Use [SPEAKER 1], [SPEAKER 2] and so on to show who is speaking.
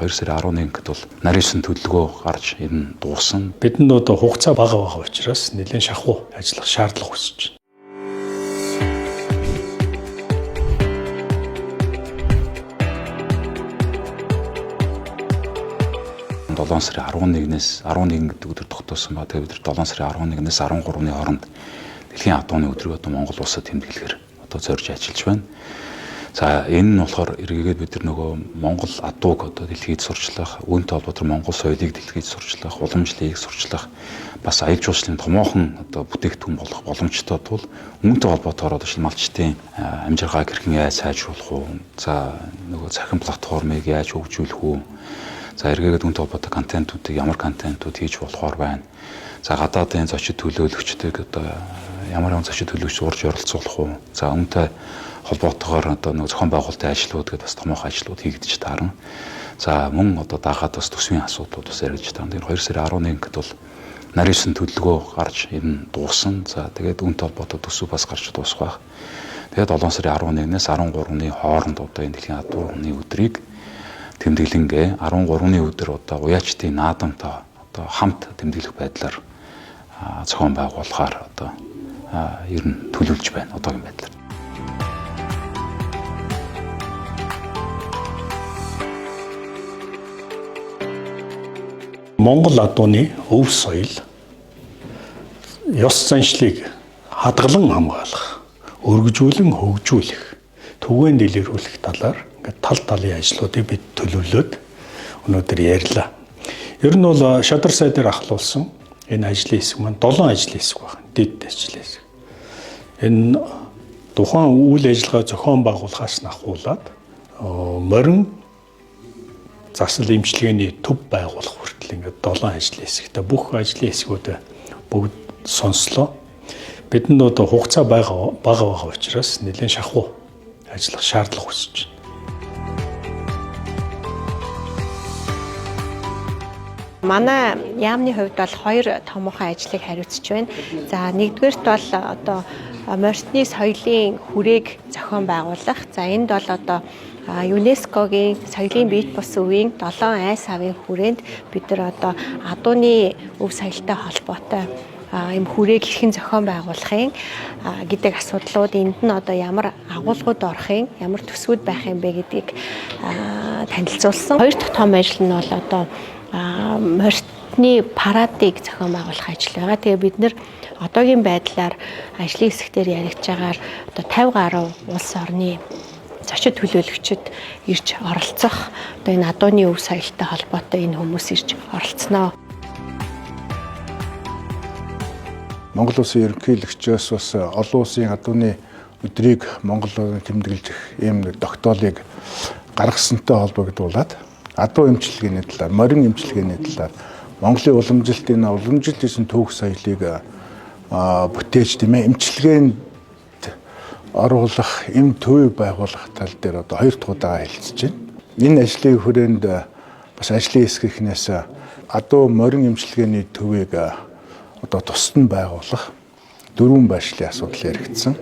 [SPEAKER 1] 2 сарын 11-нд бол нарийн төлөвлөгөө гарч энэ дууссан.
[SPEAKER 2] Бидэнд одоо хугацаа бага байгаа учраас нэлээд шахуу ажиллах шаардлага үүсэж байна.
[SPEAKER 1] 7 сарын 11-ээс 11 гэдэг өдөр тогтоосон ба. Тэгээд бид нар 7 сарын 11-ээс 13-ны хооронд дэлхийн адууны өдрийг одоо Монгол улсад тэмдэглэхээр одоо зорж ажиллаж байна. За энэ нь болохоор эргээгээд бид нар нөгөө Монгол адууг одоо дэлхийд сурчлах, үүнтэй холбоотой Монгол соёлыг дэлхийд сурчлах, уламжлалыг сурчлах, бас аялал жуулчлалын томоохон одоо бүтээгдэхүүн болох боломжтой тул үүнтэй холбоотойгоор одоо шилмалчдын амжиргааг хэрхэн яаж сайжруулах уу? За нөгөө цахим платформыг яаж хөгжүүлэх үү? За эргээгээд үүнтэй холбоотой контентуудыг ямар контентууд хийж болохоор байна? За гадаадын зочид төлөөлөгчдийг одоо ямар ямар зочид төлөөлөгч урьж оролцуулах уу? За үүнтэй холбоотойгоор одоо нэг зохион байгуулалтын ажлууд гэдэг бас томоохон ажлууд хийгдэж таарна. За мөн одоо дагаад бас төсвийн асуудлууд бас яригдж таарна. Тэгэхээр 2 сарын 11-нд бол нарийн төлөвлөгөө гарч энэ дууссан. За тэгээд үүнтэй холбоотой төсөв бас гарч дуусах байх. Тэгээд 7 сарын 11-ээс 13-ны хооронд одоо энэ дэлхийн адууны өдрийг тэмдэглэнгээ 13-ны өдөр одоо уяачдын наадамтай одоо хамт тэмдэглэх байдлаар зохион байгуулахаар одоо ер нь төлөвлөж байна одоогийн байдлаар.
[SPEAKER 2] Монгол адууны өв соёл, ёс заншлыг хадгалан хамгаалах, өргөжүүлэн хөгжүүлэх, түгээн дэлгэрүүлэх талаар ингээд тал талын ажлуудыг бид төлөвлөөд өнөөдөр ярьлаа. Ер нь бол шадар сайдаар ахлуулсан энэ ажлын хэсэг маань 7 ажлын хэсэг байна. Дэд ажлын хэсэг. Энэ тухайн үйл ажиллагаа зохион байгуулахаас нь ахуулаад морин засал эмчилгээний төв байгуулах хүртэл ингээд 7 ажлын хэсэгтэй бүх ажлын хэсгүүдээ бүгд сонслоо. Бидэнд одоо хугацаа бага байгаа учраас нэлээд шахуу ажиллах шаардлага үүсэж байна.
[SPEAKER 3] Манай яамны хувьд бол хоёр томоохон ажлыг хариуцж байна. За нэгдүгээрт бол одоо морьтны соёлын хүрээг зохион байгуулах. За энд бол одоо ЮНЕСКО-гийн соёлын бие бус өвийн 7 айс авын хүрээнд бид нар одоо адууны өв соёлтой холбоотой ийм хүрээг хэрхэн зохион байгуулахын гэдэг асуудлууд, энд нь одоо ямар агуулгууд орох юм, ямар төсвүүд байх юм бэ гэдгийг танилцуулсан. Хоёр дахь том ажил нь бол одоо морьтны парадыг зохион байгуулах ажил байгаа. Тэгээ бид нэр одоогийн байдлаар ажлын хэсэгтэр яригдж байгаагаар одоо 50 гаруй улс орны зочид төлөөлөгчд ирж оролцох, одоо энэ адууны өв соёлтой холбоотой энэ хүмүүс ирж оролцсноо.
[SPEAKER 4] Монгол улсын ерөнхийлөгчөөс бас олон улсын адууны өдрийг Монгол тэмдэглэж ийм нэг тогтоолыг гаргасантай холбогдуулаад адуу эмчилгээний талаар, морин эмчилгээний талаар, Монголын уламжилт, энэ уламжилт гэсэн түүх соёлыг бүтээж, тийм ээ, эмчилгээнд оруулах, эм төвийг байгуулах тал дээр одоо хоёр дахь удаага хэлцэж байна. Энэ ажлын хүрээнд бас ажлын хэсгийнхнээс адуу морин эмчилгээний төвийг одоо тусад нь байгуулах дөрвөн байршлын асуудал яригдсан.